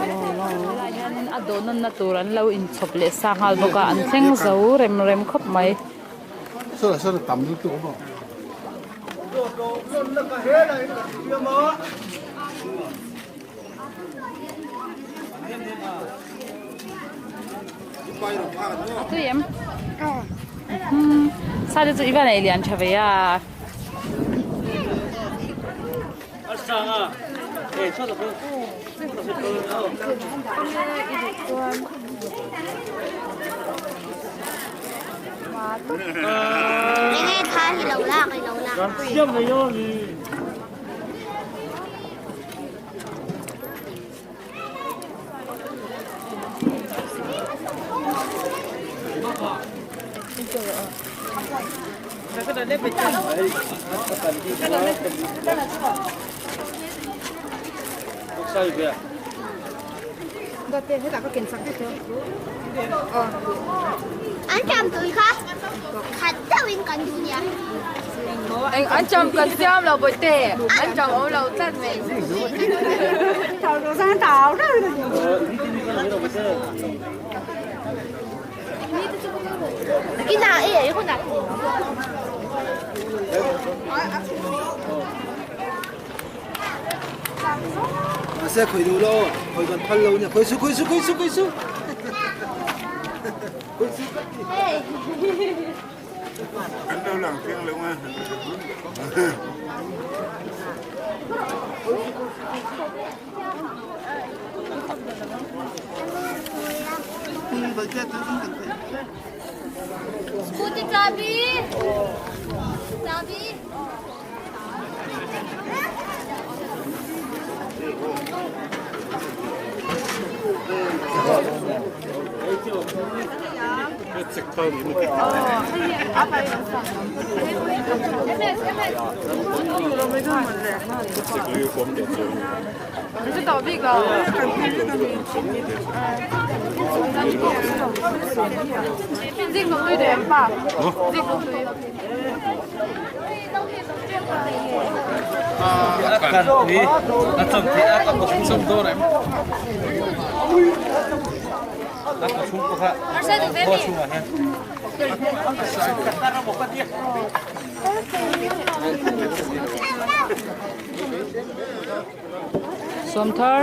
Helaiah hianin a dawh nawnna tur an lo inchhawp leh sa nghal bawk a an thleng zo rem rem khawp mai. A tui em? Sa te chu i va nei lian tha ve a. An cham tui kha khat deuhin kan duh nia. Eng an cham kan siam lo bawihte an cham awm lo tlat mai. Kina e ei hunah. Mahse khawi duh lo, khawi kan phal lo nia, khawi su khawi su khawi su khawi su. Khawi su ka ti. An lo lang fiang lo a. Scooty chabi. Chabi. Sawmthar.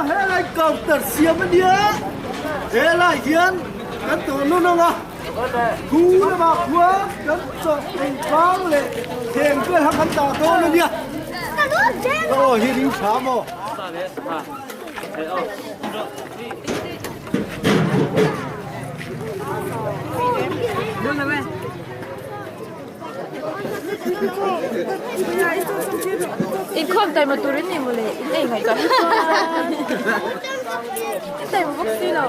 Helai counter siam a nia helai hian kan tawh nawn ang a thu lamah khuan kan chawlh engvang leh theng vel kha kan dah dawn a nia aw hi ring tha maw. Inkhawm taima turin ni mawle in ei ngaihtuah hi chuan in taima bawk si lo.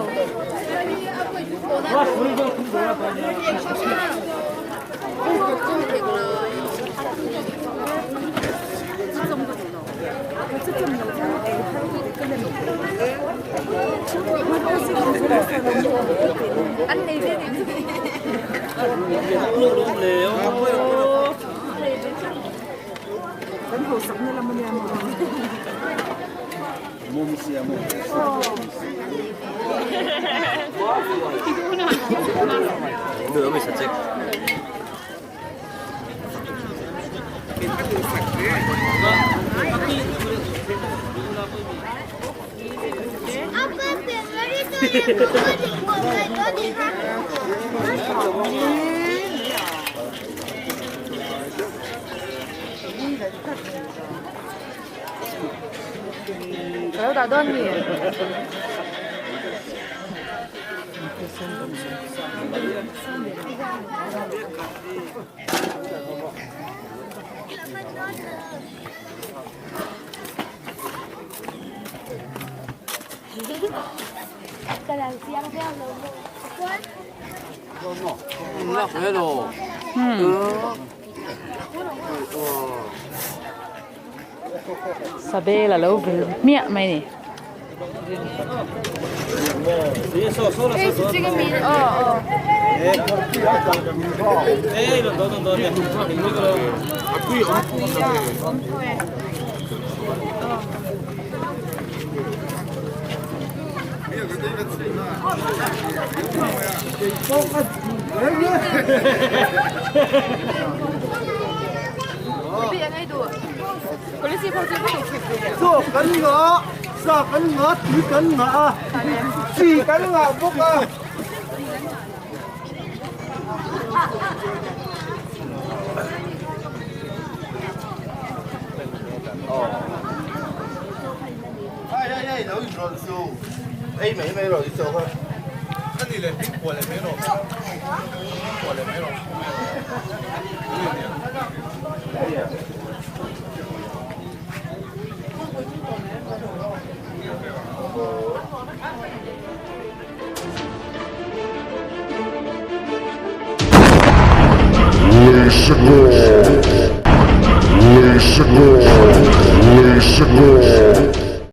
Ka lo dah dawn mi? Sabel a lo vil hmiah mai a ni. Chaw kan ngah, sa kan ngah, tui kan ngah a, chi kan ngah bawk a. Lisa Go. Lisa Go. Lisa Go.